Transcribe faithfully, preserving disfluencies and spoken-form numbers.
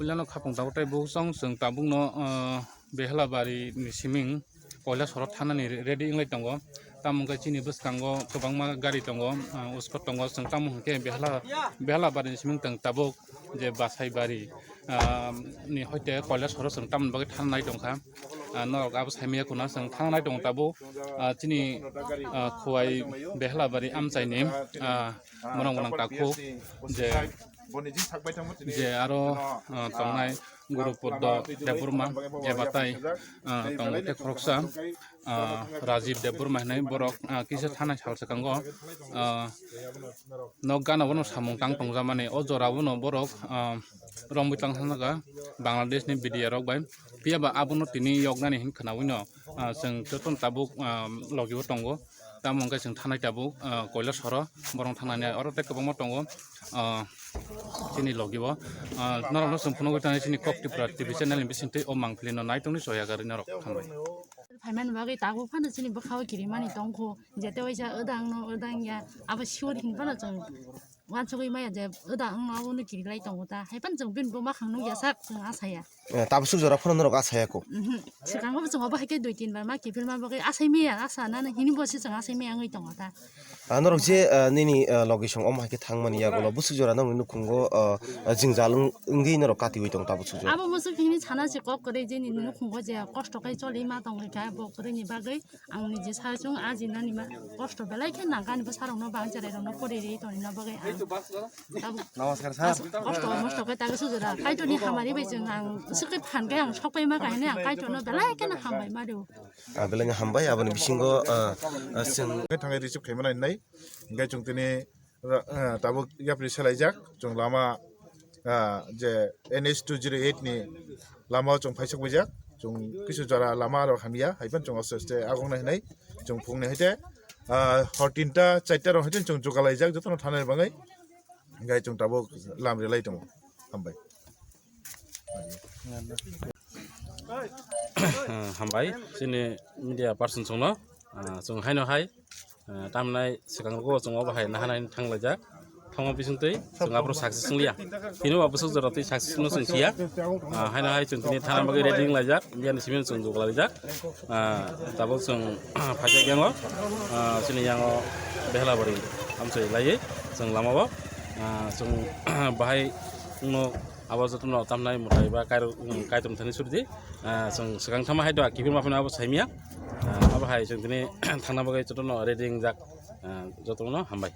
Puilano khapang tabuk tei buksong chwng tabukno, ah, Behlabari ni siming Koilasoro thanani re-, ready wnglai tongo. Tamo wngkha chini bwskango kwbangma gari tongo, ah, uskot tongo. Chwng tamo hwnkhe Behla-, Behlabari ni siming tong tabuk je Basaibari, ah, ni hoite Koilasoro chwng tamoni bagwi thanai tongkha. Ah, norok abo saimaya kuna chwng thanai tongo tabuk, ah, chini, ah, Khowai Behlabari amchaini, ah, Monang monang takhuk je, je aro, ah, tongnai Guru Poddo Debbarma eba tai, ah, tongo tei khoroksa, ah, Rajib Debbarma hinwi borok, ah, kisa thanai sal swkango, ah, nok gana bono samung tang tongjakmani o jora bono borok, ah, romwi tang thangjaga Bangladesh ni B D R rok bai. Phiya ba abono tini yoknani hin khwnawino, ah, chwng jotono tabuk, ah, logi o tongo. Tamo hwnkhe chwng thanai tabuk, ah, Koilasoro, borok thangnani oro tei kwbangma tongo, ah, chini logi o. Ah, norokno chwng phunugwi tongnai chini Kok Tripura T V channel ni bisingtwi o mangpili no nai tongni choya gari norok hambai. Phaimani bagwi tabuk phano chini bwkha o kirimani tongkho, jete waisa odang no odang ya, abo sure hin phano chwng uansugwi maya je odang no abono kirilai tongo ta, hai phano chwng bini buma khang nukya sak chwng asaya. Eh, tabuk suk jora phano norok asaya ko. Mhm. Swkango bo chwng obo hai khe dui tin bar ma kiphilma bagwi asai maya, asa nana hini bo se chwng asai maya wngwi tongo ta. Ah, norok je, ah, nini, ah, location omo hai khe thangmani yagulo bwswk jora nokni nukhungo, ah, ah, jwngjal wng-, wngwi norok katiwi tongo tabuk suk jora. Abo bwswk hini sana se kok kwrwi je nini nukhungo je kosto khe choli ma tongwi kha bo kwrwini bagwi ang niji sa chwng ajinani ma kosto belai khe nangkha ani bwsarokno bang cherairokno pori ri tongna bagwi ang tabuk Namaskar, sir. Kosto mosto khe tago sujura. Kaitorni hamari bai chwng ang swkhe phan khe ang sok pai ma kha hwnwi ang Kaitorno belai kheno hambai ma rio. Ah, belai no hambai, aboni bisingo, ah, ah, chwng Khe thangwi receive khaimani nai. Hingkhe chwng tini ra-, ah, tabuk yapri selaijak. Chwng lama, ah, je N H two zero eight ni lama o chwng phaisok baijak. Chwng kisu jora lama rok hamya, haiphano chwng aste aste agoknai hinwi chwng phungni haite, ah, hor tinta, charta rok haite chwng jogalaijak, jotono thanani bagwi. Hingkhe chwng tabuk lam relai tongo. Hambai. Hambai, chini media person chwngno, ah, chwng haino hai, ah, tamnai swkang rogo chwng obo hai nahanai thanglaijak. Thangma bisingtwi chwng aphuru success wngya. Hino ba bwswk jora twi success no chwng siya. Ah, haino hai chwng tini thana bagwi ready wnglaijak. India ni simi chwng joglaijak. Ah, tabuk chwng phaijak yango, ah, chini yango Behlabari amchai laiwi chwng lama o, ah, chwng bahai wngno abo jotono tamnai mwtai ba kairo-, um, kaitor thani surdi, ah, chwng swkang thama hai do kiphilma phano abo saimya, ah, abo hai chwng tini thangna bagwi jotono ready wngjak, ah, jotono hambai.